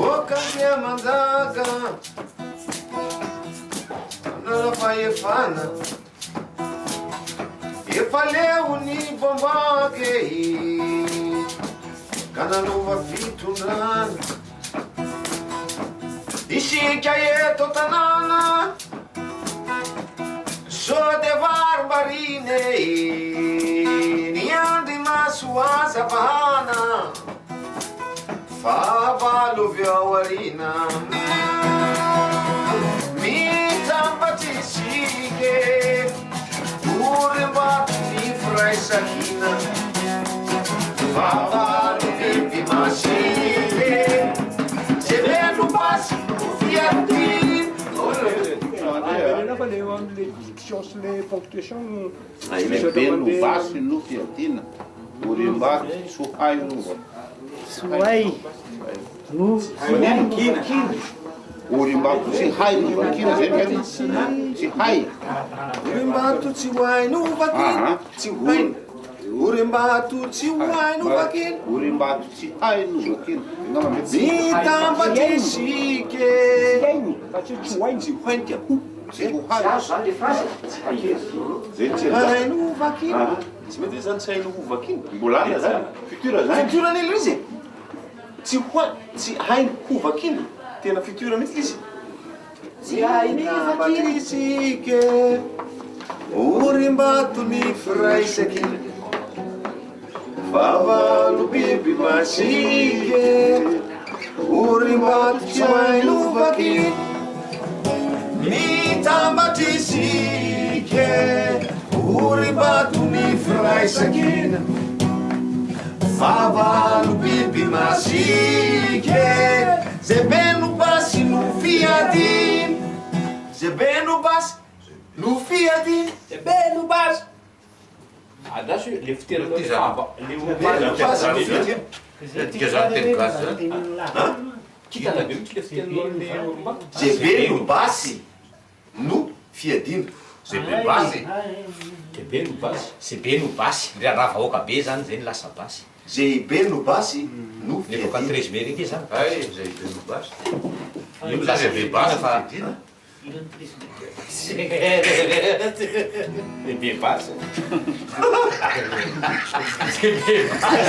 Oka Andriamanjaka, manana fahefana, efa leo ny bombaky ka nanova fitondrana. Isika eto an-tanàna sao dia varimbariana e, ny andry maso aza vahana, fahavalo avy ao aoriana. Mitambatra isika e, orim-bato ny firaisankina. Fahavalo biby masiaka e, zay velom basy no fiadiana. Fa le eo am'le diction sy le ponctuation no Zay no basy no fiadiana, orim-bato tsy ho hay no Tsy ho hay no Manino? Orim-bato tsy hay no vakina zay mety? Tsy hay. Orim-bato tsy ho hay no vakina, tsy ho hay. Orim-bato tsy ho hay no vakina. Orim-bato tsy hay no vakina. Angamba mety. Mitambatra isika e. Fa tsy tsy ho hainy. Tsy ho hainy ka ho. Tsy ho hay. Zany le phrase tsy hay. Zay tsy hay no vakina. Tsy mety hoe zany tsy hay no ho vakina. Mbola any zany. Futur zany. Futur anie le izy e. Tsy ho hay, tsy hainy ho vakina. Tena futur mihitsy le izy. Tsy hainy vakina isika e. Orim-bato ny firaisankina. Fahavalo biby masiaka e. Orim-bato tsy hainy ho vakina. Mitambatra isika e. Orim-bato ny firaisankina. Fahavalo biby masiaka e. Zay be no basy no fiadiana. Zay be no basy no fiadiana. Zay be no basy. Andraso le fiteninao le fahava le Basy no fiadiana. Dika zany teny gasy zany. Kintana be mihitsy le fiteninao le orim-bato. Zay be no basy no fiadiana. Zay be basy. Zay be no basy. Zay be no basy. Ndre raha vahoaka be zany zay no lasa basy. Zay be no basy no Le boaka fiadiana. 13 mai reny zany. Hay, zay be no basy. Io no lasa Zay be basy fiadiana fa fiadiana. Le be basy. Zay be basy.